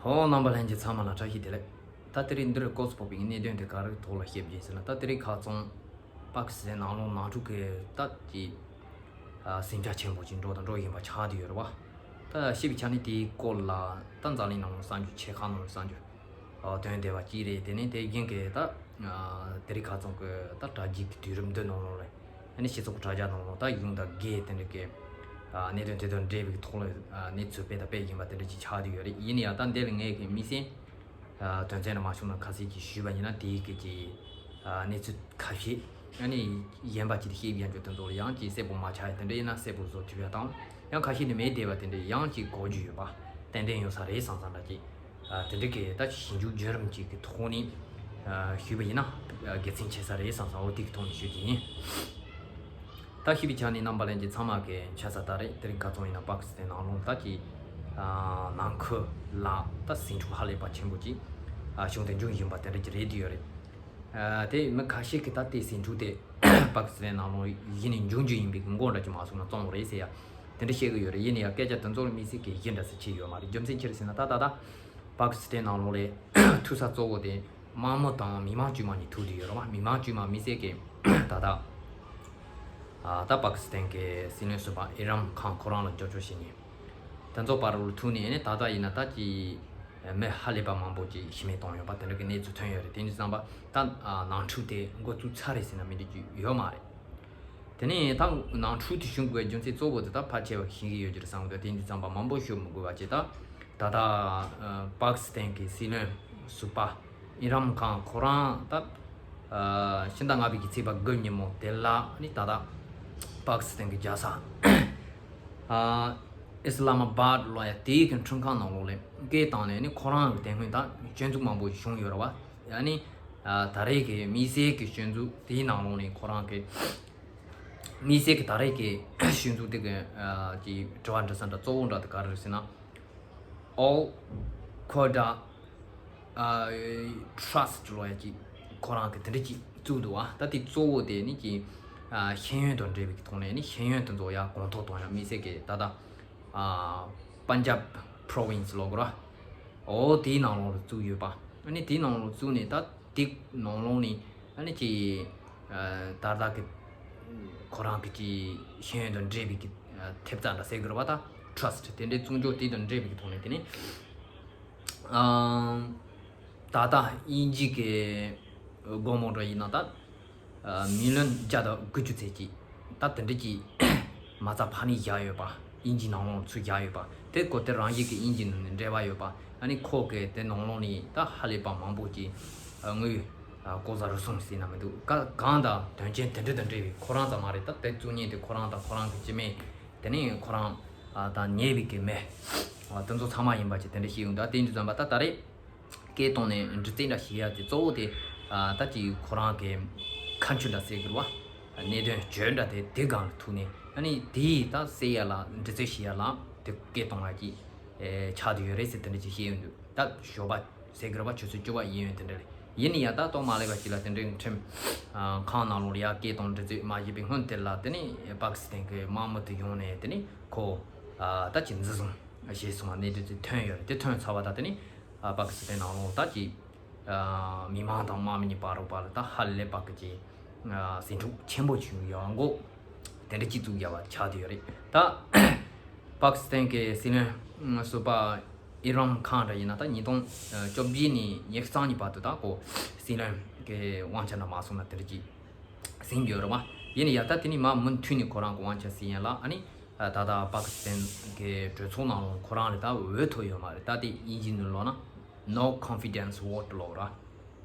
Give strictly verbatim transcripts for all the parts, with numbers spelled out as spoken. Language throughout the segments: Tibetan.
ཨོ། རྣམ་པ་ལྷན་རྒྱས་ཚང་མ་ལ་བཀྲ་ཤིས་བདེ་ལེགས། ད་དེ་རིང་འདིར་སྐོར་སུ་ཕོག་པའི་གནད་དོན་དེ་ག་རེ་ཐོག་ལ་བཤད་རྒྱུ་ཡིན་ཟེར་ན། ད་དེ་རིང་ཁ་རྩང་པ་ཀི་སི་ཐན་ནང་ལོགས་ནང་འཁྲུག་གི་ད་ཀྱི་ཟིང་ཆ་ཆེན་པོ་ཅིག་འགྲོ་དང་འགྲོ་བཞིན་པ་ཆགས་བསྡད་ཡོད་རེད་བ། ད་བཤད་པའི་ཆ་ནས་དེའི་སྐོར་ལ་ད་འཛམ་གླིང་ནང་ལ་གསར་འགྱུར་ཆེ་ཁག་ནང་ལ་གསར་འགྱུར་ཨ་དོན་བདེ་བ་ཅིག་རེད། དེ་ནས་དེ་རྒྱུན་གྱི་ད་ཨ་དེ་རིང་ཁ་རྩང་གི་ད་དྲ་རྒྱའི་གི་དུས་རིམ་འདི་ནང་ལོགས་ལ་ཨ་ནི་སྤྱི་ཚོགས་དྲ་རྒྱ་ནང་ལོགས་ད་གཞུང་དང་སྒེར་དེ་འདྲ་གི་ཨ་གནད་དོན་དེ་དང་འབྲེལ་བའི་ཐོག་ལ་ཨ་གནས་ཚུལ་སྤེལ་དང་སྤེལ་བཞིན་པ་དེ་འདྲ་ཅིག་ཆགས་བསྡད་ཡོད་རེད། ཡིན་ན་ཡང་ད་འདི་ལ་ངས་གི་དམིགས་བསལ་ཨ་དོན་ཚན་ནང་མ་བྱུང་ན་ཁ་གསལ་ཅིག་ཞུས་པ་ཡིན་ན། དེའི་གི་ཅིག་ཨ་གནས་ཚུལ་ཁ་ཤས་ཨ་ནི་གཞན་པ་ཅིག་ལ་བཤད་ཡང་ཅིག་དེ་ཚོ་ལ་ཡང་ཅིག་གསལ་པོ་མ་ཆགས་ཡ་དེ་འདྲ་ཡིན་ན་གསལ་པོ་བཟོ་ཐུབ་ཡ་དང་། ཡང་ཁ་ཤས་ནི་མེད་བསྡད་པ་དེ་འདྲ་ཡང་ཅིག་གོ་རྒྱུ་ཡོད་པ་ཏན་ཏན་ཡོད་ས་རེད་བསམ་བསམ་འདྲ་ཅིག་ཨ་དེ་འདྲ་གི་ད་ཞིབ་འཇུག་བརྒྱུད་རིམ་ཅིག་གི་ཐོག་ནས་ཨ་ཞུས་པ་ཡིན་ན་ཨ་དགེ་མཚན་ཆེ་ས་རེད་བསམ་བསམ། འོ་དེ་གི་ཐོག་ནས་ཞུ་རྒྱུ་ཡིན། ད་ཞུས་པའི་ཆ་ནས་རྣམ་པ་ལྷན་རྒྱས་ཚང་མ་གི་ཆ་ས་ད་རེད། དེ་རིང་ཁ་རྩང་ཡིན་ན་པ་ཀི་སི་ཐན་ནང་ལོགས་ད་ཀྱི་ཨ་ནང་ཁུལ་ལ་ད་ཟིང་འཁྲུག་ཧ་ལས་པ་ཆེན་པོ་ཅིག་ཨ་བྱུང་སྟེ་འབྱུང་བཞིན་པ་དེ་འདྲ་ཅིག་རེད་བསྡད་ཡོད་རེད། ཨ་དེ་མི་ཁ་ཤས་ཀྱིས་ད་དེ་ཟིང་འཁྲུག་དེ་པ་ཀི་སི་ཐན་ནང་ལོགས་གཞི་ནས་འབྱུང་རྒྱུ་ཡིན་པའི་མགོ་འདྲ་ཅིག་མ་བཟུང་ན་བཙོང་རེད་ཟེར་ཡ་དེ་འདྲ་བཤད་ཀྱི་ཡོད་རེད། ཡིན་ན་ཡང་སྐད་ཆ་དེ་ཚོར་དམིགས་བསལ་གྱི་གཞི་འདྲ་ཟེར་ཆེ་ཡོད་མ་རེད། རྒྱུ་མཚན་ཅི་རེད་ཟེར་ན། ད་ད་ད་པ་ཀི་སི་ཐན་ནང་ལོགས་ལ་ཐུག་ས་གཙོ་བོ་དེ་དམངས་མི་དང་མི་མང་དཀྱུས་མ་གཉིས་ཐུག་བསྡད་ཡོད་རེད་བ། མི་མང་དཀྱུས་མ་དམིགས་བསལ་གྱི་ད་ད་ཨ་ད་པ་ཀི་སི་ཐན་གྱི་སྲིད་བློན་ཟུར་པ་ཨི་རམ་ཁཱན་ཁོ་རང་ལ་སྐྱོབ་བཅོལ་བྱས་ནས་དེ་ཚོ་བར་ལ་ཐུག་ནས་ནི་ད་ལྟ་ཡིན་ན་ད་ཀྱི་མི་ཧ་ལས་པ་མང་པོ་ཅིག་ཤི་རྨས་བཏང་ཡོད་པ་དེ་འདྲ་གི་གནས་ཚུལ་ཐོན་ཡོད་རེད། དེ་ཡིན་དུས་ཙམ་པ་ད་ནང་འཁྲུག་དེ་འགོ་བཙུགས་ཚར་རེད་ཟེར་ན་མི་འགྲིག་རྒྱུ་ཡོད་མ་རེད། དེ་ནས་ད་ནང་འཁྲུག་དེ་བྱུང་དགོས་རྒྱུ་མཚན་གཙོ་བོ་དེ་ད་ཕལ་ཆེ་བ་ཤེས་ཀྱི་ཡོད་རྒྱུ་རེད་བསམ་གི་འདུག་དེ་ཡིན་དུས་ཙམ་པ་མང་པོ་ཤོད་མི་དགོས་པ་བྱས། ད་ད་ལྟ་པ་ཀི་སི་ཐན་གྱི་སྲིད་བློན་ཟུར་པ་ཨི་རམ་ཁཱན་ཁོ་རང་ད་ཕྱི་ཟླ་ལྔ་པའི་གི་ཚེས་པ་དགུ་ཉིན་མོ་དེ་ལ་ནི་ད་ལྟ་པ་ཀི་སི་ཐན་གྱི་རྒྱལ་ས་ཨ་ཨི་སི་ལ་མ་བཱད་ལ་ཡ་དེའི་གི་ཁྲིམས་ཁང་ནང་ལོགས་ལ་སྐད་བཏང་ནས་ནི་ཁོ་རང་གི་དེ་སྔོན་ད་སྐྱོན་འཛུགས་མང་པོ་བྱུང་ཡོད་རེད་བ། ཡ་ནི་ཨ་ད་རེས་ཀྱི་དམིགས་བསལ་གྱི་སྐྱོན་འཛུགས་དེའི་ནང་ལོགས་ནས་ཁོ་རང་གི་དམིགས་བསལ་གྱི་ད་རེས་ཀྱི་སྐྱོན་འཛུགས་དེ་གི་ཨ་ཀྱི་དྲི་བ་འདྲི་ས་འདྲ་གཙོ་བོ་འདྲ་དེ་ག་རེ་རེད་ཟེར་ན། Al Qaeda ཨ་Trust ལོ་ཡ་ཀྱི་ཁོ་རང་གི་དེ་འདྲ་ཅིག་བཙུགས་འདུག་བ། ད་དེ་གཙོ་བོ་དེ་ནི་ཀྱི་ཨ་ཤེས་ཡོན་དང་འབྲེལ་བའི་ཐོག་ནས་ནི་ཤེས་ཡོན་དེ་ཚོ་ཡ་གོང་མཐོར་གཏོང་ཡ་དམིགས་བསལ་གྱི་ད་ལྟ་ཨ་Punjab Province ལོ་གོ་ར། འོ་དེའི་ནང་ལོགས་ལ་བཙུགས་ཡོད་པ། ཨ་ནི་དེའི་ནང་ལོགས་བཙུགས་ནས་ད་དེ་ནང་ལོགས་ནས་ཨ་ནི་ཀྱི་ཨ་ད་ལྟ་གི་ཁོ་རང་གི་ཀྱི་ཤེས་ཡོན་དང་འབྲེལ་བའི་གི་ཨ་ཐེབས་རྩ་འདྲ་ཟེར་དགོས་རེད་བ། ད་Trust དེ་འདྲའི་བཙུགས་འཇོག་དེ་དང་འབྲེལ་བའི་གི་ཐོག་ནས་དེ་ནི་ཨ་ད་ལྟ་དབྱིན་ཇི་གི་སྒོར་མོ་འདྲ་ཡིན་ན་ད་ཨ་མི་ལོན་བརྒྱ་དང་དགུ་བཅུ་ཙམ་ཅིག་ད་དེ་འདྲ་ཅིག་མ་རྩ་ཕར་ནས་བཞག་ཡོད་པ། དབྱིན་ཇིའི་ནང་ལོགས་ཚུར་བཞག་ཡོད་པ། དེ་ཁོ་དེ་རང་བཞིན་གྱི་དབྱིན་ཇིའི་ནང་ནས་འབྲེལ་བ་ཡོད་པ། ཨ་ནི་ཁོ་གི་དེ་ནང་ལོགས་ནས་ད་ཧ་ལས་པ་མང་པོ་ཅིག་ཨ་དངུལ་ཨ་ལྐོག་ཟ་རུལ་སུངས་ཟེར་ན་མི་འདུག་ཀ་གང་དང་དོན་རྐྱེན་དེ་འདྲ་དང་འབྲེལ་བའི་ཁོ་རང་ཙམ་མ་རེད། ད་དེ་བཙུགས་མཁན་དེ་ཁོ་རང་དང་ཁོ་རང་གི་སྤྱི་མེས་དེ་ནས་ཁོ་རང་ཨ་དང་ཉེ་བའི་གི་མི་ཨ་དེ་ཚོ་ཚང་མ་ཡིན་པ་ཅིག་དེ་འདྲ་ཞིག་ཡོང་འདུག་དེ་འདྲ་ཙམ་པ་ད་ད་རེས། སྐད་བཏང་ནས་འདྲི་རྩད་འདྲ་ཞིག་ཡ་དེ་གཙོ་བོ་དེ་ཨ་ད་ཅིག་ཁོ་རང་གི་ཁ་མཆུ་འདྲ་ཟེར་གི་རེད་བ། གནད་དོན་བརྗོད་འདྲ་དེ་དེ་སྒང་ལ་ཐུག་ནས་ཨ་ནི་དེ་ཡིས་ད་སེལ་ཡ་ལ་འདྲི་རྩད་ཞིག་ཡ་ལ་དེ་སྐད་གཏོང་བ་ཅིག་ཨེ་ཆགས་བསྡད་ཡོད་རེད་ཟེར་དེ་འདྲ་ཅིག་བཤད་ཡོང་དུས། ད་ཞོགས་པ་ཟེར་གི་རེད་བ། ཆུ་ཚོད་བཅུ་པ་ཡིན་ཡོད་དེ་འདྲ་རེད། ཡིན་ནི་ཡ་ད་ཏོག་མ་ལེགས་པ་ཅིག་ལ་དེ་འདྲའི་ཁྲིམས་ཨ་ཁང་ནང་ལོགས་ལ་ཡ་སྐད་གཏོང་འདྲི་རྩད་མ་བྱས་པའི་སྔོན་དེ་ལ་དེ་ནི་པ་ཀི་སི་ཐན་གི་དམག་མི་དེ་ཡོང་ནས་དེ་ནི་ཁོ་ཨ་ད་ཅིག་འཛིན་བཟུང་བྱས་སོང་བ་གནས་དུས་ཚོད་ཐོན་ཡོད་རེད། དེ་ཐོན་ཚར་བ་ད་དེ་ནི་ཨ་པ་ཀི་སི་ཐན་ནང་ལོགས་ད་ཅིག་ཨ་མི་མང་དང་དམག་མི་གཉིས་བར་རོགས་པ་ལ་ད་ཧ་ལས་པ་གི་ཅིག་ཨ་ཟིང་འཁྲུག་ཆེན་པོ་བྱུང་ཡོད་འགོ། དེ་འདྲ་ཅིག་བཙུགས་ཡ་བ་ཆགས་བསྡད་ཡོད་རེད། ད་པ་ཀི་སི་ཐན་གི་སྲིད་བློན་ཟུར་པ་ཨི་རམ་ཁཱན་འདྲ་ཡིན་ན་ད་ཉིས་སྟོང་བཅོ་བརྒྱད་ནས་ཉི་ཤུ་རྩ་གཉིས་བར་དུ་ད་ཁོ་སྲིད་བློན་གི་དབང་ཆ་འདྲ་མ་སོང་ན་དེ་འདྲ་ཅིག་ཟིན་ཡོད་རེད་བ། ཡིན་ན་ཡ་ད་དེ་ནི་མ་མུ་མཐུད་ནས་ཁོ་རང་གི་དབང་ཆ་ཟིན་ཡ་ལ་ཨ་ནི་ད་ལྟ་པ་ཀི་སི་ཐན་གི་གྲོས་ཚོགས་ནང་ལ་ཁོ་རང་ལ་ད་འོས་ཐོབ་ཡོད་མ་རེད། ད་དེ་དབྱིན་ཇིའི་ནང་ལོགས་ན་No confidence vote ལབ་ར།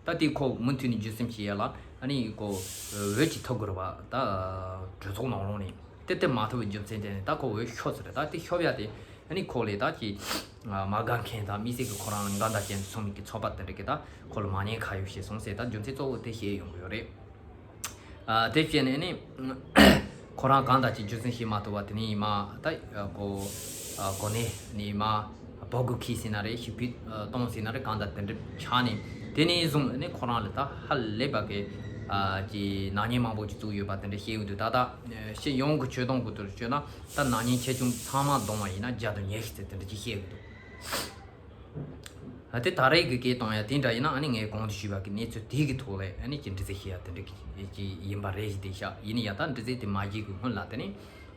ད་དེ་ཁོ་མུ་མཐུད་ནས་རྒྱུ་སེམས་བྱེད་ཡ་ལ་ཨ་ནི་ཁོ་འོས་ཅིག་ཐོབ་དགོས་རེད་བ། ད་གྲོས་ཚོགས་ནང་ལོགས་ནས་དེ་དེ་མ་ཐོབ་པའི་རྒྱུ་མཚན་དེ་ནི་ད་ཁོ་འོས་ཤོར་ཟེར་རེད། ད་དེ་ཤོར་ཡ་དེ་ཨ་ནི་ཁོ་ལས་ད་ཅིག་མ་དགའ་མཁན་དང་དམིགས་བསལ་གྱི་ཁོ་རང་ལ་འགལ་ཟླ་ཅན་སོང་མི་གི་ཚོགས་པ་དེ་འདྲ་གི་ད་ཁོ་ལ་མ་ཉན་ཁ་ཡོད་བྱས་སོང་ཟེར་ད་རྒྱུ་མཚན་གཙོ་བོ་དེ་བཤད་ཡོང་གི་ཡོད་རེད། ཨ་དེ་བྱས་ནས་ནི་ཁོ་རང་གང་ལྟར་ཅིག་རྒྱུ་མཚན་ཤེས་མ་ཐུབ་པ་དེ་ནས་མ་ད་ཨ་གོ་ཨ་གོ་གནས་ནས་མ་སྦོ་གུ་ཁྱི་ཟེར་ན་རེད། ཤི་ཕི་ཨ་གཏོང་ཟེར་ན་རེད། གང་ལྟར་དེ་འདྲ་ཆགས་ནས་དེ་ནས་བཟུང་ནས་ཁོ་རང་ལ་ད་ཧ་ལས་པ་གི་ཨ་ཅིག་ནག་ཉེས་མང་པོ་ཅིག་བཙུགས་ཡོད་པ་དེ་འདྲ་བཤད་ཡོང་དུས། ད་ལྟ་ཨ་སྤྱི་ཡོངས་ཀྱི་ཆོད་སྡོམ་གི་དུར་བཅོས་ན་ད་ནག་ཉེས་ཆེ་ཆུང་ཚང་མ་བསྡོམས་པ་ཡིན་ན་བརྒྱ་དང་ཉི་ཤུ་ཙམ་དེ་འདྲ་ཅིག་བཤད་གི་འདུག་དེ་ད་རེས་ཀྱི་སྐད་གཏོང་ཡ་དེ་འདྲ་ཡིན་ན་ཨ་ནི་ངས་གོང་དུ་ཞུས་པ་གི་གནས་ཚུལ་དེ་གི་ཐོག་ལ་ཨ་ནི་ཅིག་འདྲི་རྩད་བྱེད་ཡ་དེ་འདྲ་གི་ཅིག་ཡིན་པ་རེད་ཞེས་དེ་ཤག་ཡིན་ན་ཡང་ད་འདྲི་རྩད་དེ་མ་བྱེད་གི་སྔོན་ལ་དེ་ནི་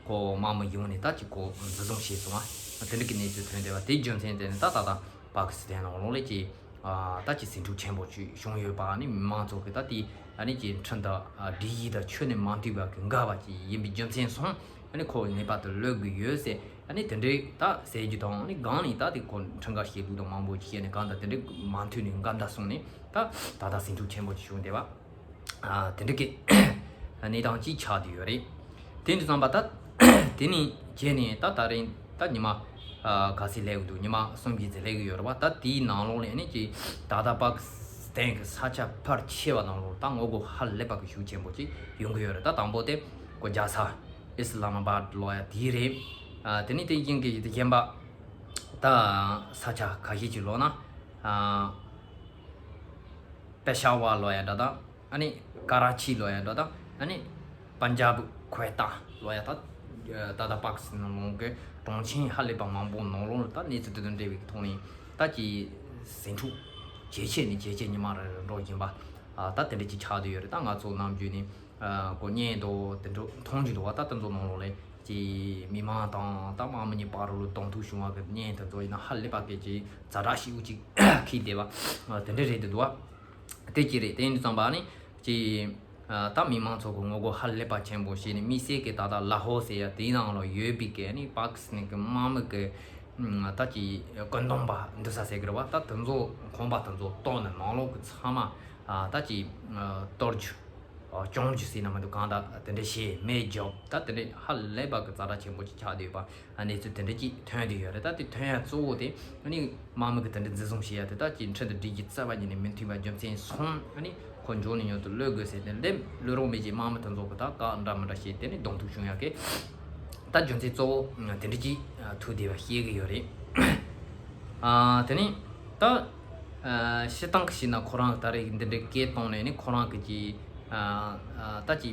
ཁོ་དམག་མི་ཡོང་ནས་ད་ཅིག་ཁོ་འཛིན་བཟུང་བྱས་སོང་བ་དེ་འདྲ་གི་གནས་ཚུལ་ཐོན་བསྡད་པ་དེའི་རྒྱུ་མཚན་དེ་ནི་ད་ད་ད་པ་ཀི་སི་ཐན་ནང་ལོགས་ལ་ཅིག་ད་ཅིག་ཟིང་འཁྲུག་ཆེན་པོ་ཅིག་བྱུང་ཡོད་པ་ཨ་ནི་མི་མང་ཚོ་གི་ད་དེ་ཨ་ནི་ཅིག་ཁྲིམས་དང་སྒྲིག་གཞི་དང་ཆོས་ནས་མ་མཐུན་པ་གི་འགལ་བ་ཅིག་ཡིན་པའི་རྒྱུ་མཚན་སོང་། ཨ་ནི་ཁོ་ངེས་པར་དུ་གློད་དགོས་ཡོད་ཟེར། ཨ་ནི་དེ་འདྲའི་ད་ཟེར་རྒྱུ་དང་ཨ་ནི་སྒང་ནས་ད་དེ་ཁོ་ཁྲིམས་འགལ་བྱེད་ལུགས་དང་མང་པོ་ཅིག་བཤད་ནས་གང་ལྟར་དེ་འདྲའི་མ་མཐུན་ནས་འགལ་ཟླ་སོང་ནས་ད་ད་ལྟ་ཟིང་འཁྲུག་ཆེན་པོ་ཅིག་བྱུང་བསྡད་པ། ཨ་དེ་འདྲ་གི་གནས་སྟངས་ཅིག་ཆགས་བསྡད་ཡོད་རེད། དེ་འདྲ་ཙམ་པ་ད་དེ་ནས་བྱས་ནས་ད་ད་རིང་ད་ཉི་མ་ཨ་ག་ཚོད་སླེབས་ཀྱི་འདུག་ཉི་མ་གསུམ་བཞི་ཙམ་སླེབས་ཀྱི་ཡོད་རེད་པ། ད་དེའི་ནང་ལོགས་ལ་ཨ་ནི་ཅིག་ད་ལྟ་པ་ཀི་སི་ཐན་གྱི་ས་ཆ་ཕལ་ཆེ་བ་ནང་ལོགས་ད་ངོ་རྒོལ་ཧ་ལས་པ་གི་ཤུགས་ཆེན་པོ་ཅིག་ཡོང་གི་ཡོད་རེད། ད་དང་པོ་དེ་ཁོ་རྒྱལ་ས་ཨི་སི་ལ་མ་བཱད་ལོག་ཡ་དེ་རེད། ཨ་དེ་ནས་དེ་ཡིན་གྱི་དེ་གཞན་པ་ད་ས་ཆ་ཁ་ཤས་ཅིག་ལོག་ན་ཨ་པེ་ཤ་ཝར་ལོག་ཡ་འདྲ་དང་ཨ་ནི་ཀ་ར་ཆི་ལོག་ཡ་འདྲ་དང་ཨ་ནི་པན་ཇབ་ཁོ་ཏ་ལོག་ཡ་ད་ད་ལྟ་པ་ཀི་སི་ཐན་ནང་གི་གྲོང་ཆེན་ཧ་ལས་པ་མང་པོ་ནང་ལོགས་ལ་ད་གནས་ཚུལ་དེ་དང་འབྲེལ་བའི་ཐོག་ནས་ད་ཀྱི་ཟིང་འཁྲུག་ཇེ་ཆེ་ནས་ཇེ་ཆེ་ཉི་མ་རེ་རེ་འགྲོ་བཞིན་པ་ཨ་ད་དེ་འདྲ་ཅིག་ཆགས་བསྡད་ཡོད་རེད། ད་ང་ཚོ་ནམ་རྒྱུན་ནས་ཨ་གོ་བརྙན་དང་དེ་འདྲ་མཐོང་རྒྱུ་འདུག་བ། ད་དེ་ཚོ་ནང་ལོགས་ལ་ཀྱི་མི་མང་དང་ད་དམག་མི་གཉིས་བར་ལ་གདོང་ཐུག་བྱུང་བ་གི་བརྙན་དེ་ཚོ་ཡིན་ན་ཧ་ལས་པ་གི་ཀྱི་ཛ་དྲག་ཞེ་པོ་ཅིག་འཁྱེར་བསྡད་པ་དེ་འདྲ་རེད་འདུག་བ། དེ་ཅི་རེད། དེ་ཡིན་དུས་ཙམ་པ་ནི་ཀྱི་ཨ་ད་མི་མང་ཚོ་གི་ངོ་རྒོལ་ཧ་ལས་པ་ཆེན་པོ་བྱས་ནས་དམིགས་བསལ་གྱི་ད་ལྟ་ལ་ཧོ་ཟེར་ཡ་དེའི་ནང་ལ་ཡོད་པའི་གི་ནི་པ་ཀི་སི་ཐན་གི་དམག་མི་གི་ཨ་ད་ཀྱི་བཀོད་འདོམས་པ་འདུག་ས་ཟེར་གི་རེད་བ། ད་དེ་ཚོ་ཁང་པ་དེ་ཚོ་གཏོར་ནས་ནང་ལོགས་གི་ཚང་མ་ཨ་ད་ཀྱི་ཨ་གཏོར་རྒྱུ་ཨ་སྐྱོང་རྒྱུ་ཟེར་ན་མི་འདུག་གང་ལྟར་དེ་འདྲ་བྱས་མེ་རྒྱབ་ད་དེ་འདྲ་ཧ་ལས་པ་གི་ཛ་དྲག་ཆེན་པོ་ཅིག་ཆགས་བསྡད་ཡོད་པ། ཨ་གནས་ཚུལ་དེ་འདྲ་ཅིག་ཐོན་བསྡད་ཡོད་རེད། ད་དེ་ཐོན་ཡ་གཙོ་བོ་དེ་ཨ་ནི་དམག་མི་གི་དེ་འདྲ་འཛིན་བཟུང་བྱེད་ཡ་དེ་ད་ཅིག་ཁྲིམས་དང་སྒྲིག་གཞི་རྩ་བ་ཉིད་ནས་མི་མཐུན་པ་རྒྱུ་མཚན་སོང་ཨ་ནི་ཁོ་འབྱོར་ནས་ཉོ་དུ་གློད་དགོས་ཟེར་ཏེ་འདེམས་གློད་རོགས་མེད་ཅིག་དམག་མི་དེ་ཚོ་གི་ད་བཀའ་འདྲ་མི་འདྲ་བྱས་དེ་ནས་གདོང་ཐུག་བྱུང་ཡ་གི་ད་རྒྱུ་མཚན་གཙོ་བོ་དེ་འདྲ་ཅིག་ཐུག་བསྡད་པ་ཤེས་གི་ཡོད་རེད། ཨ་དེ་ནས་ད་ཨ་སྤྱིར་བཏང་གི་བྱས་ན་ཁོ་རང་གི་ད་རེས་འདི་འདྲའི་སྐད་གཏོང་ནས་ནི་ཁོ་རང་གི་ཀྱི་ཨ་ཨ་ད་ཀྱི་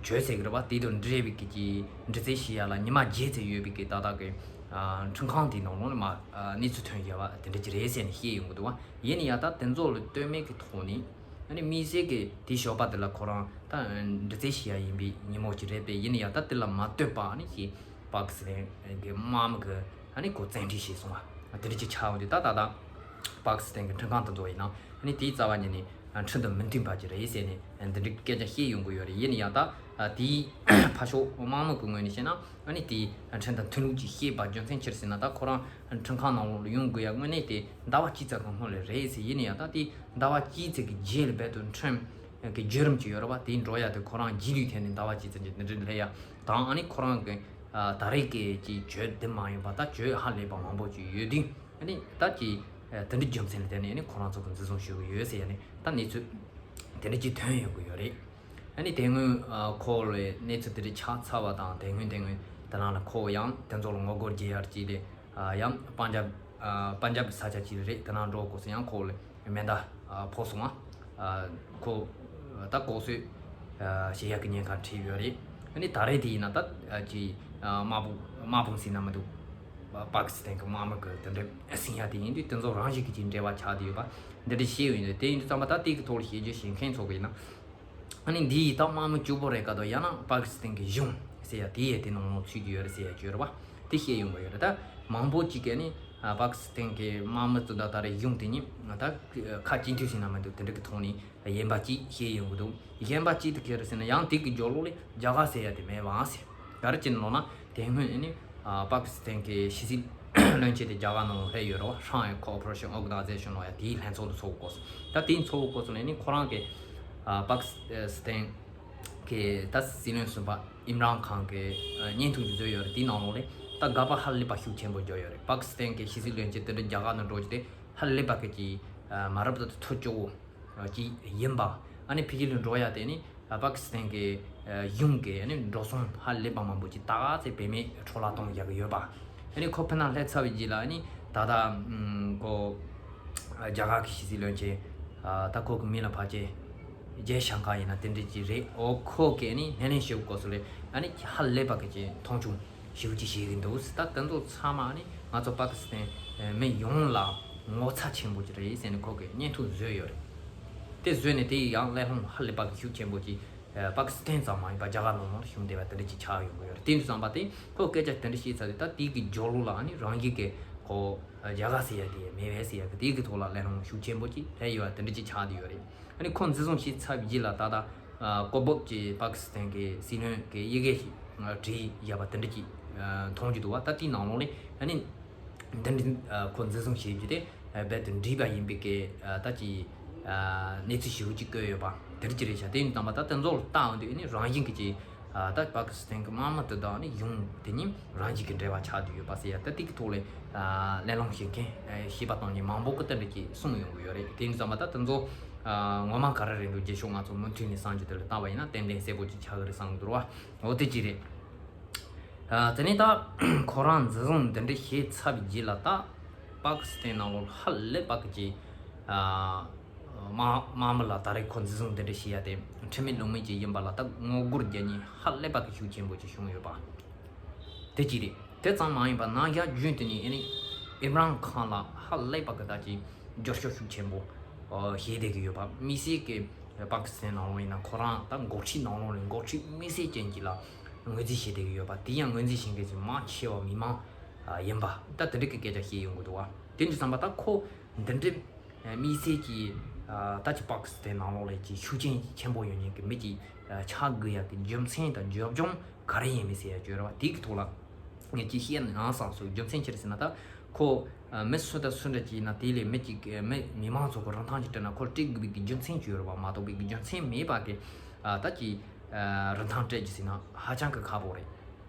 བྱོས་ཟེར་གི་རེད་བ། དེ་དང་འབྲེལ་བའི་གི་ཀྱི་འདྲི་རྩད་བྱེད་ཡ་ལ་ཉི་མ་བརྒྱད་ཙམ་ཡོད་པའི་གི་ད་ལྟ་གི་ཨ་ཁྲིམས་ཁང་དེའི་ནང་ལོགས་ནས་མ་ཨ་གནས་ཚུལ་ཐོན་ཡོད་བ་དེ་འདྲ་ཅིག་རེད་ཟེར་ནས་བཤད་ཡོང་གི་འདུག་བ། ཡིན་ན་ཡང་ད་དེ་ཚོ་ལ་ལྟོས་མེད་ཀྱི་ཐོག་ནས་ཨ་ནི་དམིགས་བསལ་གྱི་དེའི་ཞོགས་པ་དེ་ལ་ཁོ་རང་ད་འདྲི་རྩད་བྱེད་ཡ་ཡིན་པའི་ཉིན་མོ་ཅིག་རེད་པས། ཡིན་ན་ཡང་ད་དེ་ལ་མ་ལྟོས་པ་ཨ་ནི་ཀྱི་པ་ཀི་སི་ཐན་གྱི་དམག་མི་གི་ཨ་ནི་ཁོ་བཙན་ཁྲིད་བྱས་སོང་བ། དེ་འདྲ་ཅིག་ཆགས་ཡོང་དུས་ད་ད་ད་པ་ཀི་སི་ཐན་གྱི་ཁྲིམས་ཁང་དེ་ཚོ་ཡིན་ན་ཨ་ནི་དེའི་རྩ་བ་ཉིད་ནས་ཁྲིམས་དང་མི་མཐུན་པ་ཅིག་རེད་ཟེར་ནས་འདི་འདྲའི་སྐད་ཆ་བཤད་ཡོང་གི་ཡོད་རེད། ཡིན་ན་ཡང་ད་དེའི་ཕར་ཕྱོགས་དམག་མི་གི་ངོས་ནས་བཤད་ན་ཨ་ནི་དེའི་ཁྲིམས་དང་མཐུན་ལུགས་ཅིག་བཤད་པ་རྒྱུ་མཚན་ཅི་རེད་ཟེར་ན། ད་ཁོ་རང་ཁྲིམས་ཁང་ནང་ལོགས་ལ་ཡོང་དགོས་ཡ་དངོས་གནས་དེ་ཟླ་བ་གཅིག་ཙམ་གྱི་སྔོན་ལ་རེད་ཟེར། ཡིན་ན་ཡང་ད་དེ་ཟླ་བ་གཅིག་ཙམ་གྱི་རྗེས་ལ་རྦད་དེ་ཁྲིམས་གི་བརྒྱུད་རིམ་ཅིག་ཡོད་རེད་བ། དེ་འགྲོ་ཡ་དེ་ཁོ་རང་རྗེས་ལུས་ཐད་ནས་ཟླ་བ་གཅིག་ཙམ་གྱི་དེ་འདྲ་སླེབས་ཡ་དང་ཨ་ནི་ཁོ་རང་གི་ཨ་ད་རེས་ཀྱི་ཅིག་གྱོད་དེ་མ་ཡིན་པ་ད་གྱོད་ཧ་ལས་པ་མང་པོ་ཅིག་ཡོད་དུས་ཨ་ནི་ད་ཀྱི་ཨ་དེ་འདྲའི་རྒྱུ་མཚན་ལ་བརྟེན་ནས་ཨ་ནི་ཁོ་རང་ཚོ་གི་འཛིན་བཟུང་ཞུ་གི་ཡོད་ཟེར་ཡ་ནི་ད་གནས་ཚུལ་དེ་འདྲ་ཅིག་ཐོན་ཡོང་གི་ཡོད་རེད། ཨ་ནི་དེ་སྔོན་ཨ་ཁོ་ལ་གནས་ཚུལ་དེ་འདྲ་ཆགས་ཚར་བ་དང་དེ་སྔོན་དེ་སྔོན་དེ་ནང་ལ་ཁོ་ཡང་དེ་ཚོ་ལ་ངོ་རྒོལ་རྒྱག་ཡར་ཅིག་ལས་ཨ་ཡང་པན་ཇབ་ཨ་པན་ཇབ་ས་ཆ་ཅིག་རེད། དེ་ནང་འགྲོ་དགོས་སོང་། ཡང་ཁོ་ལ་མེ་མདའ་ཨ་ཕོག་སོང་བ། ཨ་ཁོ་ད་ལྐོག་གསོད་ཨ་བྱེད་ཡག་གི་ཉེན་ཁ་འཕྲད་ཡོད་རེད། ཨ་ནི་ད་རེས་དེ་ཡིན་ན་ད་ཨ་ཅི་ཨ་དམག་དཔུང་དམག་དཔུང་ཟེར་ན་མི་འདུག་པ་ཀི་སི་ཐན་གྱི་དམག་མི་གི་དེ་འདྲ་ཟིན་ཡ་དེ་ཡིན་དུས་དེ་ཚོ་རང་བཞིན་གྱི་ཅིག་འབྲེལ་བ་ཆགས་བསྡད་ཡོད་པ་འདི་འདྲ་བཤད་ཡོད་ཡིན་དུས། དེ་ཡིན་དུས་ཙམ་པ་ད་དེ་གི་ཐོག་ལ་བཤད་རྒྱུ་བྱེད་མཁན་ཚོ་གི་ཡིན་ན། ཨ་ནི་འདི་ཡི་ད་དམག་མི་གཅིག་པོ་རེད་ག་དོ་ཡང་ན་པ་ཀི་སི་ཐན་གྱི་གཞུང་ཟེར་ཡ་དེ་ཡི་དེ་ནང་ལོགས་ཚུད་ཀྱི་ཡོད་རེད་ཟེར་ཡ་ཅིག་ཡོད་རེད་བ། དེ་བཤད་ཡོང་གི་ཡོད་རེད། ད་མང་པོ་ཅིག་གིས་ནི་ཨ་པ་ཀི་སི་ཐན་གྱི་དམག་མི་ཚོ་ད་ད་རེས་གཞུང་དེ་ཉིད་ད་ཁ་གཅིག་མཐུན་ཟེར་ན་མི་འདུག་དེ་འདྲ་གི་ཐོག་ནས་ཡིན་པ་ཅིག་བཤད་ཡོང་གི་འདུག་གཞན་པ་ཅིག་དེ་ག་རེ་ཟེར་ན་ཡང་དེ་གི་སྦྱོར་ལོག་ལས་རྒྱ་གར་ཟེར་ཡ་དེ་མེད་པ་ཟེར། ག་རེ་བྱས་ནས་ལབ་ན་དེ་སྔོན་ནི་ཨ་པ་ཀི་སི་ཐན་གྱི་ཕྱི་སྲིད་བློན་ཆེན་དེ་རྒྱ་གར་ནང་སླེབས་ཡོད་རེད་བ། Shanghai Cooperation Organization ལབ་ཡ་དེའི་ལྷན་ཚོགས་དུ་ཚོགས་དགོས་སོང་། ད་དེའི་ཚོགས་དགོས་སོང་ལས་ནི་ཁོ་རང་གི་ཨ་པ་ཀི་སི་ཐན་གྱི་ད་སྲིད་བློན་གསུམ་པ་ཨིམ་རཱན་ཁཱན་གྱི་ཨ་བརྙན་ཐུང་ཅིག་བཟོས་ཡོད་རེད། དེའི་ནང་ལོགས་ལས་ད་དགག་པ་ཧ་ལས་པ་ཤུགས་ཆེན་པོ་བརྒྱབ་ཡོད་རེད། པ་ཀི་སི་ཐན་གྱི་ཕྱི་སྲིད་བློན་ཆེན་དེ་འདྲ་རྒྱ་གར་ནང་འགྲོ་རྒྱུ་དེ་ཧ་ལས་པ་གི་ཅིག་ཨ་མ་རབས་ཏུ་ཐུ་སྐྱོ་བོ་ཅིག་ཡིན་པ། ཨ་ནི་ཕ་གི་ལ་འགྲོ་ཡ་དེ་ནི་ཨ་པ་ཀི་སི་ཐན་གྱི་ཨ་གཞུང་གི་ཨ་ནི་འགྲོ་སོང་ཧ་ལས་པ་མང་པོ་ཅིག་ཏག་ཙེ་བེད་མེད་འཕྲོ་བརླག་གཏོང་བཞག་གི་ཡོད་པ། ཨ་ནི་ཁོ་ཕྱི་ནང་སླེབས་ཚར་བའི་རྗེས་ལ་ཨ་ནི་ད་ལྟ་ཨམ་ཁོ་ཨ་རྒྱ་གར་གྱི་ཕྱི་སྲིད་བློན་ཆེན་ཨ་ད་ཁོ་གི་མིང་ལ་ཕལ་ཆེར་ཇེ་ཤང་ཀར་ཡིན་ན་དེ་འདྲ་ཅིག་རེད། ཨོ་ཁོ་གིས་ཨ་ནི་སྣེ་ལེན་ཞུ་དགོས་སོ་རེད། ཨ་ནི་ཧ་ལས་པ་གི་ཅིག་མཐོང་ཆུང་ཞེ་པོ་ཅིག་བྱེད་ཀྱི་འདུག་ད་དེ་ཚོ་ཚང་མ་ནི་ང་ཚོ་པ་ཀི་སི་ཐན་མི་ཡོངས་ལ་ ངོ་ཚ་ཆེན་པོ་ཅིག་རེད་ཟེར་ནས་ཁོ་གིས་བརྙན་ཐུང་བཟོས་ཡོད་རེད། དེ་བཟོས་ནས་དེ་ཡང་གླེང་སློང་ཧ་ལས་པ་གི་ཤུགས་ཆེན་པོ་ཅིག་ཨ་པ་ཀི་སི་ཐན་ཙམ་མ་ཡིན་པ་རྒྱ་གར་ནང་ལོགས་ལ་བྱུང་བསྡད་པ་དེ་འདྲ་ཅིག་ཆགས་ཡོང་གི་ཡོད་རེད། དེ་འདྲ་བསམ་པ་དེ་ཁོ་སྐད་ཆ་དེ་འདྲ་བཤད་ཚར་དུས་ད་དེའི་གི་སྦྱོར་ལུགས་ལ་ཨ་ནི་རང་ཡིག་གི་ཁོ་རྒྱ་གར་ཟེར་ཡ་དེ་མེད་པས་ཟེར་ཡ་གི་དེའི་གི་ཐོག་ལ་གླེང་སློང་ཤུགས་ཆེན་པོ་ཅིག་སླེབས་ཡོད་པ་དེ་འདྲ་ཅིག་ཆགས་བསྡད་ཡོད་རེད། ཨ་ནི་ཁོ་འཛིན་བཟུང་བྱས་ཚར་བའི་རྗེས་ལ་ད་ལྟ་ཨ་གོ་བབ་ཀྱི་པ་ཀི་སི་ཐན་གྱི་སྲིད་བློན་གྱི་ཡི་གེ་ཞིག་ཨ་བྲིས་བཞག་པ་དེ་འདྲ་ཅིག་ཨ་མཐོང་རྒྱུ་འདུག་བ། ད་དེའི་ནང་ལོགས་ནས་ཨ་ནི་འདི་འདྲ་ཨ་ཁོ་འཛིན་བཟུང་བྱེད་རྒྱུ་དེ་ཨ་རྦད་དེ་འགྲིག་པ་ཡིན་པའི་གི་ཨ་ད་ཅིག་ཨ་གནས་ཚུལ་ཞིག་ཅིག་བཀོད་ཡོད་པ་དེ་འདྲ་ཅིག་རེད་ཤག་དེ་ཡིན་དུས་ཙམ་པ་ད་དེ་ཚོ་ལ་བལྟ་འོང་དུས་ཨ་ནི་རང་བཞིན་གྱི་ཅིག་ཨ་ད་པ་ཀི་སི་ཐན་གྱི་དམག་མི་དེ་དག་ནི་གཞུང་དེ་གཉིས་རང་བཞིན་གྱི་འབྲེལ་བ་ཆགས་བསྡད་ཡོད་པ་ཟེར་ཡ་ད་དེ་གི་ཐོག་ལ་ཨ་གླེང་སློང་བྱེད་མཁན་ཨ་བྱིས་པ་དང་ནི་མང་པོ་གི་དེ་འདྲ་ཅིག་གསུངས་ཡོང་གི་ཡོད་རེད། དེ་ཡིན་དུས་ཙམ་པ་ད་དེ་ཚོ་ཨ་ངོ་མ་ག་རེ་རེད་འདུག་རྗེས་ཕྱོགས་ང་ཚོ་མུ་མཐུད་ནས་གསར་འགྱུར་དེ་ལ་བལྟ་བ་ཡིན་ན་ཏན་ཏན་གསལ་པོ་ཅིག་ཆགས་ཀྱི་རེད་བསམ་གྱི་འདུག་ར་བ། འོ་དེ་ཅི་རེད། ཨ་དེ་ནས་ད་ཁོ་རང་འཛིན་བཟུང་འདི་འདྲ་བྱས་ཚར་བའི་རྗེས་ལ་ད་པ་ཀི་སི་ཐན་ནང་ལོགས་ཧ་ལས་པ་གི་ཅིག་ཨ་དམག་དམག་མི་ལ་ད་རེས་ཁོ་འཛིན་བཟུང་འདི་འདྲ་བྱས་ཡ་དེ་ཁྲིམས་མེད་ལུགས་མེད་ཅིག་ཡིན་པ་ལ་ད་ངོ་རྒོལ་རྒྱག་མཁན་ཧ་ལས་པ་གི་ཤུགས་ཆེན་པོ་ཅིག་བྱུང་ཡོད་པ། དེ་གཅིག་རེད། དེ་ཙམ་མ་ཡིན་པར་ནང་ཞག་རྒྱུན་དུ་ནས་ཨ་ནི་ཨིམ་རཱན་ཁཱན་ལ་ཧ་ལས་པ་གི་ད་ཅིག་འགྱུར་ཤོག་ཤུགས་ཆེན་པོ་ཨ་བྱས་བསྡད་ཀྱི་ཡོད་པ། དམིགས་བསལ་གྱི་པ་ཀི་སི་ཐན་ནང་ལོགས་ཡིན་ན་ཁོ་རང་ད་འགོ་ཁྲིད་ནང་ལོགས་ནས་འགོ་ཁྲིད་དམིགས་བསལ་ཅན་གྱི་ལ་ངོས་འཛིན་བྱས་བསྡད་ཀྱི་ཡོད་པ། དེ་ཡང་ངོས་འཛིན་བྱེད་མཁན་ཅིག་མང་ཆེ་བ་མི་མང་ཨ་ཡིན་པ་ད་དེ་འདྲ་གི་སྐད་ཆ་བཤད་ཡོང་གི་འདུག་བ། དེ་འདྲ་བསམ་པ་ད་ཁོ་འདི་འདྲའི་དམིགས་བསལ་གྱི་ཨ་ད་ཅིག་པ་ཀི་སི་ཐན་ནང་ལོགས་ལ་ཅིག་ཤུགས་རྐྱེན་ཆེན་པོ་ཡོད་མཁན་གྱི་མི་ཅིག་ཨ་ཆགས་དགོས་ཡ་གི་རྒྱུ་མཚན་དང་རྒྱབ་ལྗོངས་ག་རེ་ཡིན་མིན་ཟེར་ཡ་བརྗོད་ར་བ་དེ་གི་ཐོག་ལ་ངས་ཅིག་བཤད་ན་ཡང་བསམ་སོང་། རྒྱུ་མཚན་ཅི་རེད་ཟེར་ན་ད་ཁོ་ཨ་མི་སུ་དང་སུ་འདྲ་ཅིག་ཡིན་ན་དེ་ལས་མི་ཅིག་མི་མི་མང་ཚོ་གི་རིན་ཐང་ཅིག་སྤྲད་ན་ཁོ་སྤྲད་དགོས་པའི་གི་རྒྱུ་མཚན་ཅིག་ཡོད་ར་བ་མ་གཏོགས་པའི་གི་རྒྱུ་མཚན་མེད་པ་གི་ཨ་ད་ཅིག་ཨ་རིན་ཐང་སྤྲད་རྒྱུ་ཟེར་ན་ཧ་ཅང་གི་ཁག་པོ་རེད།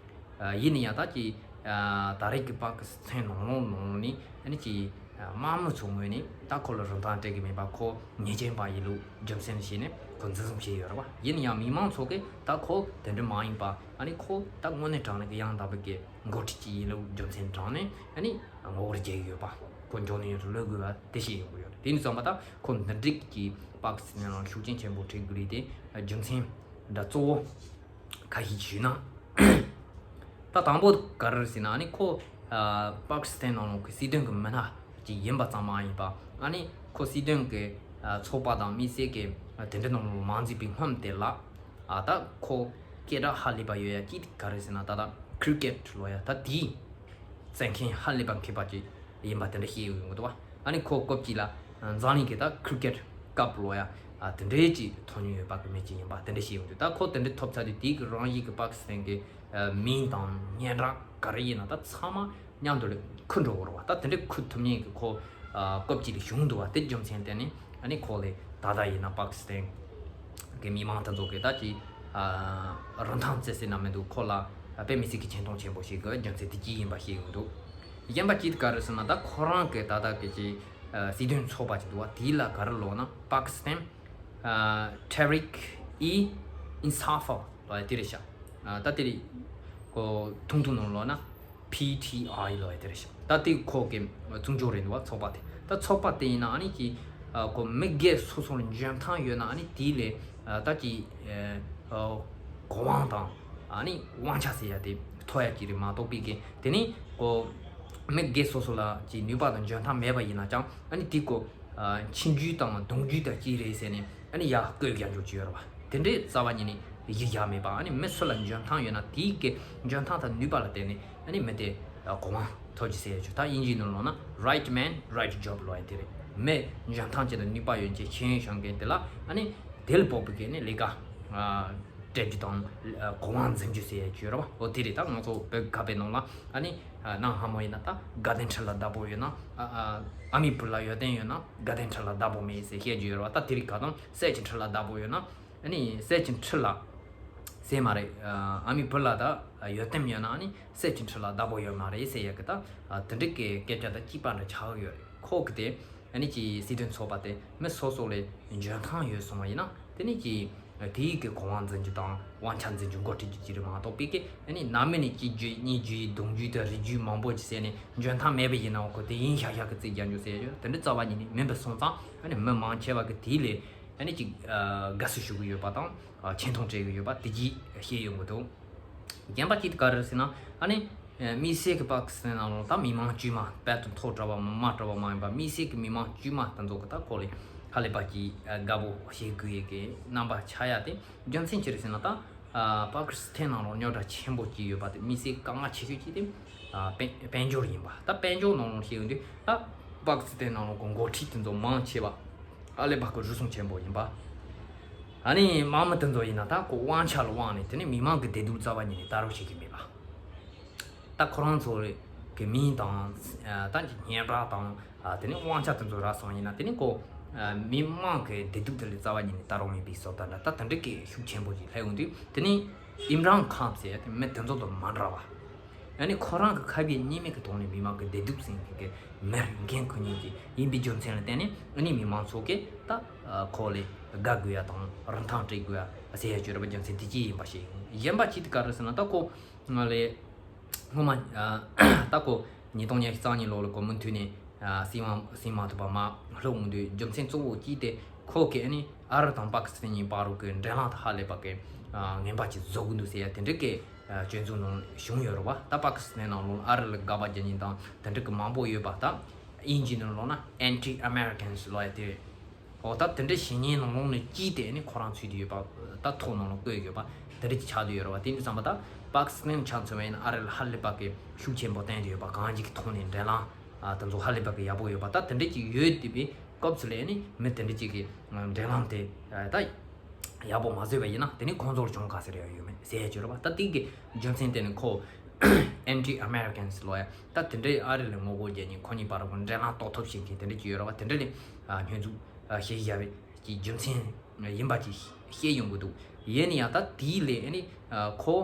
ཨ་ཡིན་ན་ཡང་ད་ཅིག་ཨ་ད་རེས་ཀྱི་པ་ཀི་སི་ཐན་ནང་ལོགས་ནང་ནས་ཨ་ནི་ཅིག་ཨ་དམག་མི་ཚོ་ངོས་ནས་ད་ཁོ་ལ་རིན་ཐང་སྤྲད་ཀྱི་མེད་པ། ཁོ་ཉེས་ཅན་པ་ཡིན་ལུགས་རྒྱུ་མཚན་བྱས་ནས་ཁོ་འཛིན་བཟུང་བྱས་ཡོད་རེད་བ། ཡིན་ན་ཡང་མི་མང་ཚོ་གིས་ད་ཁོ་དེ་འདྲ་མ་ཡིན་པ་ཨ་ནི་ཁོ་ད་དངོས་གནས་དྲང་གནས་ཀྱི་ཡང་དག་པའི་གི་འགོ་ཁྲིད་ཅིག་ཡིན་ལུགས་རྒྱུ་མཚན་དྲངས་ནས་ཨ་ནི་ངོ་རྒོལ་བྱེད་ཀྱི་ཡོད་པ། ཁོ་འབྱོར་ནས་ཡོད་ལོས་དགོས་པ་དེ་བཤད་ཡོང་གི་ཡོད་རེད། དེ་ནས་བསམ་པ་ད་ཁོ་འདི་འགྲིག་གི་པ་ཀི་སི་ཐན་ནང་ཤུགས་རྐྱེན་ཆེན་པོ་འཕྲད་དགོས་རེད་དེ་རྒྱུ་མཚན་འདྲ་གཙོ་བོ་ཁ་ཤས་ཞུས་ན། ད་དང་པོ་ག་རེ་རེད་ཟེར་ན་ཨ་ནི་ཁོ་ཨ་པ་ཀི་སི་ཐན་ནང་ལོགས་ཀྱི་སྲིད་དོན་གྱི་མི་སྣ་ཅིག་ཡིན་པ་ཙམ་མ་ཡིན་པ། ཨ་ནི་ཁོ་སྲིད་དོན་གྱི་ཨ་ཚོགས་པ་དང་དམིགས་བསལ་གྱི་ཨ་དེ་འདྲ་ནང་ལོགས་མ་འཛུལ་བའི་སྔོན་དེ་ལ་ཨ་ད་ཁོ་སྐད་གྲགས་ཧ་ལས་པ་ཡོད་ཡ་གཅིག་ག་རེ་ཟེར་ན་ད་ལྟ་ཁི་རི་ཀེ་ཊི་ལབ་ཡ་ད་དེའི་རྩེད་མཁན་ཧ་ལས་པ་མཁས་པ་ཅིག་ཡིན་པ་དེ་འདྲ་བཤད་ཡོང་གི་འདུག་བ། ཨ་ནི་ཁོ་སྐབས་གཅིག་ལ་འཛམ་གླིང་གི་ད་ཁི་རི་ཀེ་ཊི་ཀབ་ལབ་ཡ་ཨ་དེ་འདྲའི་ཅིག་ཐོབ་མྱོང་ཡོད་པ་གི་མི་ཅིག་ཡིན་པ་དེ་འདྲ་བཤད་ཡོང་དུས། ད་ཁོ་དེ་འདྲ་ཐོབ་ཚར་དུས་དེའི་གི་རང་བཞིན་གི་པ་ཀི་སི་ཐན་གི་ཨ་མིང་དང་སྙན་གྲགས་ག་རེ་ཡིན་ན་ད་ཚང་མ་མཉམ་དུ་ལ་འཁུར་འགྲོ་དགོས་རེད་བ། ད་དེ་འདྲ་འཁུར་ཐུབ་མཁན་གི་ཁོ་ཨ་སྐབས་གཅིག་ལ་བྱུང་འདུག་བ། དེ་རྒྱུ་མཚན་བརྟེན་ནས་ཨ་ནི་ཁོ་ལ་ད་ལྟ་ཡིན་ན་པ་ཀི་སི་ཐན་གི་མི་མང་དེ་ཚོ་གི་ད་ཅིག་ཨ་རིན་ཐང་བརྩི་སྲིད་ན་མི་འདུག་ཁོ་ལ་དཔེ་མི་སྲིད་ཀྱི་ཆེ་མཐོང་ཆེན་པོ་ཞིག་གི་རྒྱུ་མཚན་དེ་གཅིག་ཡིན་པ་ཤེས་ཡོང་འདུག་གཞན་པ་གཅིག་ག་རེ་ཟེར་ན་ད་ཁོ་རང་གི་ད་ལྟ་གི་ཅིག་ཨ་སྲིད་དོན་ཚོགས་པ་ཅིག་འདུག་བ། དེ་ལ་ག་རེ་ལབ་ན་པ་ཀི་སི་ཐན་ཨ་ཊེ་རིག་ཨི་ཨིན་སཱ་ཧྥ་ལབ་ཡ་དེ་རེད་ཤག་ཨ་ད་དེ་རེད། ཁོ་ཐུང་ཐུང་ནང་ལབ་ན་པི་ཊི་ཨའི་ལབ་ཡ་དེ་རེད་ཤག་ད་དེ་ཁོ་གི་གཙོ་འཇུག་རེད་འདུག་བ། ཚོགས་པ་དེ་ད་ཚོགས་པ་དེ་ཡིན་ན་ཨ་ནི་ཅིག་ཨ་ཁོ་མི་སྒེར་སོ་སོར་འཇོན་ཐང་ཡོད་ན་ཨ་ནི་དེ་ལས་ཨ་ད་ཅིག་ཨ་གོ་དབང་དང་ཨ་ནི་དབང་ཆ་ཟེར་ཡ་དེ་ཐོབ་ཡ་ཅིག་རེད་མ་གཏོགས་པའི་གི་དེ་ནི་ཁོ་མི་སྒེར་སོ་སོ་ལ་ཅིག་ནུས་པ་དང་འཇོན་ཐང་མེད་པ་ཡིན་ན་ཀྱང་ཨ་ནི་དེ་ཁོ་ཨ་ཆིངས་བརྒྱུད་དང་གདུང་བརྒྱུད་དང་གཅིག་རེད་ཟེར་ནས་ཨ་ནི་ཡར་བསྐོས་རྒྱག་རྒྱུ་ཅིག་ཡོད་རེད་བ། དེ་འདྲའི་རྩ་བ་ཉིད་ནས་གཞི་བཞག་མེད་པ། ཨ་ནི་མི་སུ་ལ་འཇོན་ཐང་ཡོད་ན་དེའི་གི་འཇོན་ཐང་དང་ནུས་པ་ལ་བརྟེན་ནས་ཨ་ནི་མི་དེ་གོ་དབང་ཐོབ་རྒྱུ་ཟེར་ཡ་ཅིག་ད་དབྱིན་ཇིའི་ནང་ལབ་ན་right man right job ལབ་ཡ་དེ་རེད། མི་འཇོན་ཐང་ཅན་དང་ནུས་པ་ཡོད་མཁན་ཤེས་ཡོན་ཤོང་མཁན་དེ་ལ་ཨ་ནི་དེ་ལ་དཔག་པའི་གི་ནི་ལས་ཀ་ཨ་སྤྲད་རྒྱུ་དང་ཨ་གོ་དབང་འཛིན་རྒྱུ་ཟེར་ཡ་ཅིག་ཡོད་རེད་བ། འོ་དེ་རེད། ད་ང་ཚོ་བོད་ཁ་པའི་ནང་ལ་ཨ་ནི་ཨ་ནང་ཧ་མོ་ཡིན་ན་ད་དགའ་ལྡན་ཁྲི་ལ་བདག་པོ་ཡོད་ན་ཨ་ཨ་ཨ་མའི་བུ་ལ་ཡོན་ཏན་ཡོད་ན་དགའ་ལྡན་ཁྲི་ལ་བདག་པོ་མེད་ཟེར་བཤད་རྒྱུ་ཡོད་རེད་བ། ད་དེ་རིགས་ག་དང་སྲས་ཀྱི་ཁྲི་ལ་བདག་པོ་ཡོད་ན་ཨ་ནི་སྲས་ཀྱི་ཁྲི་ལ་ཟེར་མ་རེད། ཨ་མའི་བུ་ལ་ད་ཡོན་ཏན་ཡོད་ན་ཨ་ནི་སྲས་ཀྱི་ཁྲི་ལ་བདག་པོ་ཡོད་མ་རེད་ཟེར་ཡ་གི་ད་དེ་འདྲ་གི་སྐད་ཆ་ད་སྐྱིད་པ་འདྲ་ཆགས་ཡོད་རེད། ཁོ་གི་དེ་ཨ་ནི་ཅིག་སྲིད་དོན་ཚོགས་པ་དེ་མི་སོ་སོ་ལས་འཇོན་ཐང་ཡོད་སོང་བ་ཡིན་ན་དེ་ནི་ཅིག་དེའི་གི་གོ་དབང་འཛིན་རྒྱུ་དང་དབང་ཆ་འཛིན་རྒྱུ་འགོ་ཁྲིད་རྒྱུ་ཅིག་རེད་མ་གཏོགས་པའི་གི་ཨ་ནི་ནམ་མི་ནས་གཅིག་བརྒྱུད་གཉིས་བརྒྱུད་གདུང་བརྒྱུད་དང་རིགས་རྒྱུད་མང་པོ་ཅིག་ཟེར་ནས་འཇོན་ཐང་མེད་པ་ཡིན་ནའང་ཁོ་དེ་ཡིན་ཤག་ཤག་གི་རྩིས་རྒྱག་རྒྱུ་ཟེར་ཡ་དེ་འདྲ་རྩ་བ་ཉིད་ནས་མིན་པ་སོང་ཙང་ཨ་ནི་མི་མང་ཆེ་བ་གི་དེའི་ལས་ཨ་ནི་ཅིག་ཨ་དགའ་བསུ་ཞུ་གི་ཡོད་པ་དང་ཨ་ཆེ་མཐོང་སྤྲད་གི་ཡོད་པ་དེ་གྱིས་ཤེས་ཡོང་གི་འདུག་གཞན་པ་གཅིག་དེ་ག་རེ་རེད་ཟེར་ན་ཨ་ནི་ དམིགས་བསལ་གྱི་པ་ཀི་སི་ཐན་ནང་ལ་ད་མི་མང་དཀྱུས་མ་དཔལ་དུ་མཐོ་དྲགས་པ་མ་དྲགས་པ་མ་ཡིན་པ། དམིགས་བསལ་གྱི་མི་མང་དཀྱུས་མ་དེ་ཚོ་གི་ད་ཁོ་ལས་ཧ་ལས་པ་ཅིག་དགའ་པོ་བྱེད་དགོས་ཡས་ཀྱི་རྣམ་པ་ཆགས་ཡ་དེ་རྒྱུ་མཚན་ཅི་རེད་ཟེར་ན། ད་པ་ཀི་སི་ཐན་ནང་ལ་རྙོག་དྲ་ཆེན་པོ་ཅིག་ཡོད་པ་དེ་དམིགས་བསལ་དཀའ་ངལ་ཆེ་ཤོས་ཅིག་དེ་དཔལ་འབྱོར་ཡིན་པ། ད་དཔལ་འབྱོར་ནང་ལ་བཤད་ཡོང་དུས་ད་པ་ཀི་སི་ཐན་ནང་ལ་གི་འགོ་ཁྲིད་དེ་ཚོ་མང་ཆེ་བ་ཧ་ལས་པ་གི་རུལ་སུངས་ཆེན་པོ་ཡིན་པ། ཨ་ནི་དམག་མི་དེ་ཚོ་ཡིན་ན་ད་ཁོ་དབང་ཆ་ལ་དབང་ནས་དེ་ནས་མི་མང་གི་བདེ་སྡུག་རྩ་བ་ཉིད་ནས་ལྟ་རོགས་བྱེད་ཀྱི་མེད་པ། ད་ཁོ་རང་ཚོ་གི་མིང་དང་ད་ཀྱི་སྙན་གྲགས་དང་དེ་ནས་དབང་ཆ་དེ་ཚོ་རག་སོང་ཡིན་ན། དེ་ནས་ཁོ་མི་མང་གི་བདེ་སྡུག་དེ་ལས་རྩ་བ་ཉིད་ནས་ལྟ་རོགས་མེད་པའི་བཟོ་ལྟ་འདྲ་ད་དེ་འདྲ་གི་ཤུགས་ཆེན་པོ་ཞིག་སླེབས་ཡོང་དུས། དེ་ནས་ཨིམ་རཱན་ཁཱན་ཟེར་ཡ་དེ་མི་དེ་ཚོ་དང་མ་འདྲ་བ། ཨ་ནི་ཁོ་རང་གི་ཁ་བའི་གཉིས་མེད་ཀྱི་ཐོག་ནས་མི་མང་གི་བདེ་སྡུག་ཟེར་མཁན་གྱི་མི་འགན་ཁུར་མཁན་ཅིག་ཡིན་པའི་རྒྱུ་མཚན་ལ་བརྟེན་ནས། ཨ་ནི་མི་མང་ཚོ་གིས་ད་ཁོ་ལ་དགའ་དགོས་ཡ་དང་རིན་ཐང་སྤྲད་དགོས་ཡ་ཟེར་ཡ་ཅིག་ཡོད་རེད་པ། རྒྱུ་མཚན་དེ་ཅི་ཡིན་པ་ཞིག་ཡིན་པ་ཅིག་དེ་ག་རེ་ཟེར་ན། ད་ཁོ་ང་ལས་སྔོན་མ་ད་ཁོ་ཉིས་སྟོང་ཉི་ཤུ་རྩ་གཉིས་ལོ་ལ་ཁོ་མུ་མཐུད་ནས་ཟིན་མ་ཟིན་མ་ཐུབ་པ་མར་ལོག་འོང་དུས། རྒྱུ་མཚན་གཙོ་བོ་གཅིག་དེ་ཁོ་གིས་ཨ་ནི་ཨ་རི་དང་པ་ཀི་སི་ཐན་གཉིས་བར་དུ་གི་འབྲེལ་ལམ་དེ་ཧ་ལས་པ་གི་ངན་པ་ཅིག་བཟོ་གི་འདུག་ཟེར་ཡ་དེ་འདྲ་གི་སྤྱོད་འཇུག་ནང་བྱུང་ཡོད་རེད་པ། ད་པ་ཀི་སི་ཐན་ནང་ལོགས་ཨ་རི་ལ་དགག་པ་རྒྱག་མཁན་དང་དེ་འདྲ་གི་མང་པོ་ཡོད་པ། ད་དབྱིན་ཇི་ནང་ལོགས་ན་Anti-Americans ལབ་ཡ་དེ། འོ་ད་དེ་འདྲ་བྱེད་མཁན་ནང་ལོགས་ནས་གཅིག་དེ་ནི་ཁོ་རང་ཚུད་དེ་ཡོད་པ། ད་ཐོག་ནང་ལ་བཀོད་ཡོད་པ་དེ་འདྲ་ཅིག་ཆགས་བསྡད་ཡོད་རེད་པ། དེ་འདྲ་ཙམ་པ་ད་པ་ཀི་སི་ཐན་ཆ་མཚོན་པ་ཡིན་ན་ཨ་རི་ལ་ཧ་ལས་པ་གི་ཤུགས་ཆེན་པོ་བསྟན་བསྡད་ཡོད་པ། གང་ཅིག་གི་ཐོག་ནས་འབྲེལ་ལམ་དེ་ཚོ་ཧ་ལས་པ་གི་ཡག་པོ་ཡོད་པ། ད་དེ་འདྲ་ཅིག་ཡོད་དེ་པའི་སྐབས་སུ་ལ་ནི་མི་དེ་འདྲ་ཅིག་གི་འབྲེལ་ལམ་དེ་ད་ཡག་པོ་མ་བཟོས་པ་ཡིན་ན། དེ་ནི་ཁོང་ཚོར་གྱོང་ག་ཚོད་རེ་ཡོད་མེད་ཟེར་ཡ་ཅིག་ཡོད་རེད་པ། ད་དེ་གི་རྒྱུ་མཚན་དེ་ནི་ཁོ་Anti-Americans ལབ་ཡ་ད་དེ་འདྲའི་ཨ་རི་ལ་ངོ་རྒོལ་རྒྱག་མཁན་ཁོ་གཉིས་བར་ལ་འབྲེལ་ལམ་གཏོར་ཐབས་བྱེད་མཁན་དེ་འདྲ་ཅིག་ཡོད་རེད་པ། དེ་འདྲ་ལས་སྙོན་འཛུགས་བྱེད་བཞག་པའི་གི་རྒྱུ་མཚན་ཡིན་པ་ཅིག་བཤད་ཡོང་གི་འདུག། ཡིན་ན་ཡང་ད་དེའི་ལས་ཨ་ནི་ཁོ་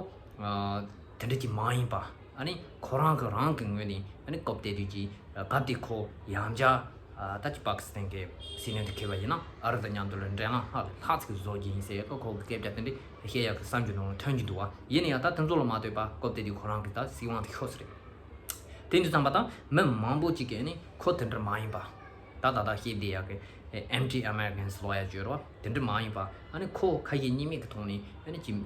དེ་འདྲ་ཅིག་མ་ཡིན་པ། ཨ་ནི་ཁོ་རང་གི་རང་གི་ངོས་ནས་ཨ་ནི་སྐབས་དེ་དུས་ཀྱི་སྐབས་དེ་ཁོ་ཡང་བསྐྱར་ད་ཅི་པ་ཀི་སི་ཐན་གྱི་སྲིད་བློན་དུ་འཁེལ་བ་ཡིན་ན་ཨ་རི་དང་མཉམ་དུ་ལ་འབྲེལ་ལམ་ཧ་ལས་ལྷག་ཅིག་བཟོ་རྒྱུ་ཡིན་ཟེར་ཁོ་ཁོ་གི་སྐད་ཆ་དེ་འདྲ་བཤད་ཡག་གི་བསམ་རྒྱུ་ནང་ཐོན་གྱི་འདུག་བ། ཡིན་ན་ཡང་ད་དེ་ཚོ་ལ་མ་ལྟོས་པ་སྐབས་དེ་དུས་ཁོ་རང་གི་ད་སྲིད་དབང་དེ་ཤོར་ས་རེད། དེ་འདྲ་ཙམ་པ་དང་མི་མང་པོ་ཅིག་གིས་ནི་ཁོ་དེ་འདྲ་མ་ཡིན་པ། ད་ད་ལྟ་བཤད་བསྡད་ཡག་གི་Anti-Americans ལབ་ཡ་ཅིག་ཡོད་རེད་པ། དེ་འདྲ་མ་ཡིན་པ། ཨ་ནི་ཁོ་ཁ་ཞེ་གཉིས་མེད་ཀྱི་ཐོག་ནས་ཨ་ནི་ཅི་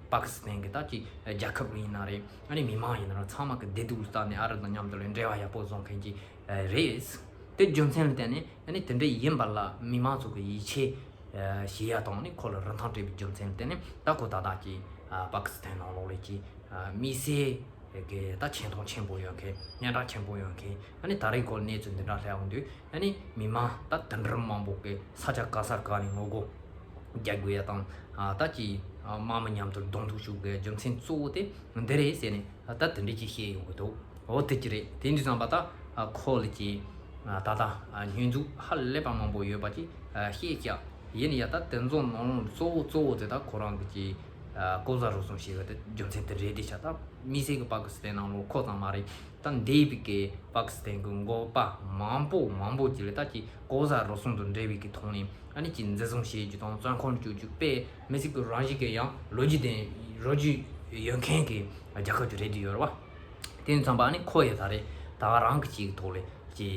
པ་ཀི་སི་ཐན་གྱི་ད་ཅི་རྒྱལ་ཁབ་ཡིན་ན་རེད། ཨ་ནི་མི་མང་ཡིན་ན་རེད། ཚང་མ་གི་བདེ་སྡུག་ལ་བལྟས་ནས་ཨ་རི་དང་མཉམ་དུ་ལ་འབྲེལ་བ་ཡག་པོ་བཟོ་མཁན་ཅིག་རེད། དེ་རྒྱུ་མཚན་ལ་བརྟེན་ནས་ཨ་ནི་དེ་འདྲ་ཡིན་པ་ལ་མི་མང་ཚོ་གི་ཡིད་ཆེས་བྱེད་ཡ་དང་ནི་ཁོ་ལ་རིན་ཐང་སྤྲད་པའི་རྒྱུ་མཚན་ལ་བརྟེན་ནས་ད་ཁོ་ད་ལྟ་ཀྱི་པ་ཀི་སི་ཐན་ནང་ལོགས་ལ་ཀྱི་དམིགས་བསལ་གི་ད་ཆེ་མཐོང་ཆེན་པོ་ཡོད་མཁན། སྙན་གྲགས་ཆེན་པོ་ཡོད་མཁན། ཨ་ནི་ད་རེས་ཁོ་གནས་ཚུལ་འདི་འདྲ་སླེབས་ཡོང་དུས་ཨ་ནི་མི་མང་ད་དུད་འགྲོ་མང་པོ་གི་ས་ཆ་ག་ས་ག་ནས་ངོ་རྒོལ་རྒྱག་དགོས་ཡ་དང་། ད་ཀྱི་དམག་མི་མཉམ་དུ་གདོང་ཐུག་ཞུགས་དགོས་རྒྱུ་མཚན་གཙོ་བོ་དེ་འདི་རེད་ཟེར་ནས་ད་དེ་འདྲ་ཅིག་བཤད་ཡོང་གི་འདུག། འོ་དེ་ཅི་རེད། དེ་འདྲ་ཙམ་པ་ད་ཁོ་ལ་ཀྱི་ད་ལྟ་སྙོན་འཛུགས་ཧ་ལས་པ་མང་པོ་ཡོད་པ་ཅིག་བཤད་ཀྱང་། ཡིན་ཡ་ད་དེ་ཚོ་ནང་གཙོ་བོ་གཙོ་བོ་དེ་ད་ཁོ་རང་གི་ཀྱི་ལྐོག་ཟ་རུལ་སུངས་བྱས་པ་དེ་རྒྱུ་མཚན་དེ་རེད་དེ་ཆ། ད་དམིགས་བསལ་གྱི་པ་ཀི་སི་ཐན་ནང་ལོགས་ཁོ་ཙམ་མ་རེད། ད་འདས་པའི་གི་པ་ཀི་སི་ཐན་གྱི་འགོ་པ་མང་པོ་མང་པོ་ཅིག་ལ་ད་ཀྱི་ལྐོག་ཟ་རུལ་སུངས་དང་འབྲེལ་བའི་གི་ཐོག་ནས་ཨ་ནི་ཀྱི་འཛིན་བཟུང་བྱེད་རྒྱུ་དང་བཙོན་ཁང་བཅུག་རྒྱུ། དཔེ་མི་སྲིད་ཀྱི་རང་བཞིན་གྱི་ཡང་ལོ་རྒྱུས་ལྡན་ལོ་རྒྱུས་ཡོད་མཁན་གྱི་རྒྱལ་ཁབ་ཅིག་རེད་དེ་ཡོད་རེད་བ། དེ་ཙམ་པ་ཨ་ནི་ཁོ་ཡི་ད་རེད། ད་ག་རང་གི་ཅིག་ཐོག་ལས་ཀྱི་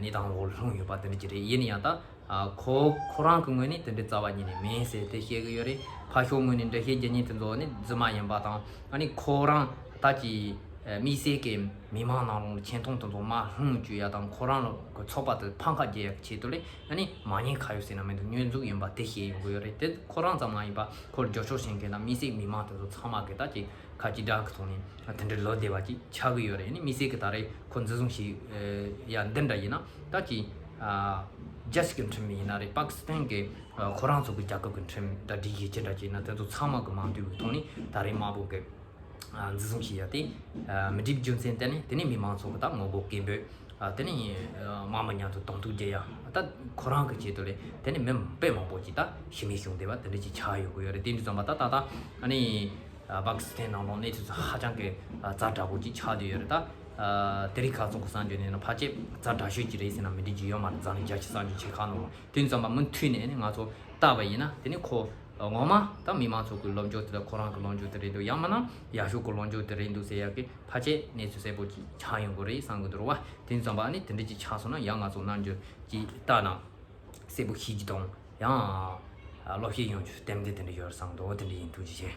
གནས་སྟངས་འོག་ལྷུང་ཡོད་པ་དེ་འདྲ་ཅིག་རེད། ཡིན་ཡང་ད། ཨ་ཁོ་ཁོ་རང་གི་ངོས་ནས་དེ་འདྲའི་རྩ་བ་ཉིད་ནས་མིན་ཟེར་དེ་བཤད་གི་ཡོད་རེད། ཕར་ཕྱོགས་ངོས་ནས་འགྲེལ་བཤད་རྒྱག་མཁན་དེ་ཚོ་ནི་རྫུན་མ་ཡིན་པ་དང་། ཨ་ནི་ཁོ་རང་ད་ཀྱི་དམིགས་བསལ་གྱི་མི་མང་ནང་ལོགས་ཆེ་མཐོང་དེ་ཚོ་མར་ལྷུང་བཅུག་ཡ་དང་། ཁོ་རང་ལ་གི་ཚོགས་པ་དེ་ཕམ་ཁ་རྒྱག་ཡ་གི་ཆེད་དུ་ལས་ཨ་ནི་མ་ཉེས་ཁ་གཡོག་ཟེར་ན་མི་འདུག། སྙོན་འཛུགས་ཡིན་པ་དེ་བཤད་ཡོང་གི་ཡོད་རེད། དེ་ཁོ་རང་ཙམ་མ་ཡིན་པ་ཁོར་རྒྱབ་སྐྱོར་བྱེད་མཁན་དང་དམིགས་བསལ་མི་མང་དེ་ཚོ་ཚང་མ་གི་ད་ཀྱི་ཁ་ཅིག་དགྲ་གི་ཐོག་ནས་དེ་འདྲའི་ལོ་བདེ་བ་ཅིག་ཆགས་ཀྱི་ཡོད་རེད། ཨ་ནི་དམིགས་བསལ་གྱི་ད་རེས་ཁོ་འཛིན་བཟུང་བྱས་ཡ་འདི་འདྲ་ཡིན་ན་ད་ཀྱི་རྒྱལ་སྤྱི་གི་ཁྲིམས་ཡིན་ན་རེད། པ་ཀི་སི་ཐན་གྱི་ཁོ་རང་ཚོ་གི་རྒྱལ་ཁབ་ཀྱི་ཁྲིམས་ད་སྒྲིག་གཞི་ཅི་འདྲ་ཅིག་ཡིན་ན་དེ་ཚོ་ཚང་མ་གི་མ་འདུས་པའི་ཐོག་ནས་ད་རེས་དམར་པོ་གི་འཛིན་བཟུང་བྱས་ཡ་དེ་མི་འགྲིག་རྒྱུ་མཚན་དེ་ནི་དེ་ནས་མི་མང་ཚོ་གི་ད་ངོ་རྒོལ་སྐད་འབོད། དེ་ནས་དམག་མི་མཉམ་དུ་གདོང་ཐུག་རྒྱག་ཡ་ད་ཁོ་རང་གི་ཆེད་དུ་ལས་དེ་ནས་མི་དཔེ་མང་པོ་ཅིག་ད་ཤི་རྨས་བྱུང་བསྡད་པ་དེ་འདྲ་ཅིག་ཆགས་ཡོང་གི་ཡོད་རེད། དེ་འདྲ་ཙམ་པ་ད་ད་ད་ཨ་ནི། པ་ཀི་སི་ཐན་ནང་ལོགས་གནས་ཚུལ་ཧ་ཅང་གི་ཛ་དྲག་པོ་ཅིག་ཆགས་བསྡད་ཡོད་རེད། ད་དེ་རིང་ཁ་སང་གི་གསར་འགྱུར་ནས་ན་ཕལ་ཆེར་ཛ་དྲག་ཤོས་ཅིག་རེད་ཟེར་ན་མི་འགྲིག་རྒྱུ་ཡོད་མ་རེད། འཛམ་གླིང་རྒྱལ་སྤྱི་གསར་འགྱུར་ཆེ་ཁག་ནང་ལ། དེ་ཙམ་པ་མུ་མཐུད་ནས་ནི་ང་ཚོ་བལྟས་པ་ཡིན་ན་དེ་ནི་ཁོ་ངོ་མ་ད་མི་མང་ཚོ་གི་ལོབས་སྦྱོང་དེ་དང་ཁོ་རང་གི་ལོབས་སྦྱོང་དེ་རེད་འདུག། ཡང་མིན་ན་ཡག་ཤོས་ཀྱི་ལོབས་སྦྱོང་དེ་རེད་འདུག་ཟེར་ཡག་གི་ཕལ་ཆེར་གནས་ཚུལ་གསལ་པོ་ཅིག་ཆགས་ཡོང་གི་རེད་བསམ་གི་འདུག་རེད་བ། དེ་ཙམ་པ་ནི་དེ་འདྲ་ཅིག་ཆགས་སོང་ན་ཡང་ང་ཚོ་རྣམ་འགྱུར་ཅིག་ལྟ་ན་གསལ་པོ་ཤེས་རྒྱུ་དང་ཡང་བློ་ཤེས་ཡོང་རྒྱུ་ཏན་ཏན་དེ་འདྲ་ཡོད་བསམ་གི་འདུག། དེ་འདྲ་ཡིན། ཐུགས་རྗེ་ཆེ།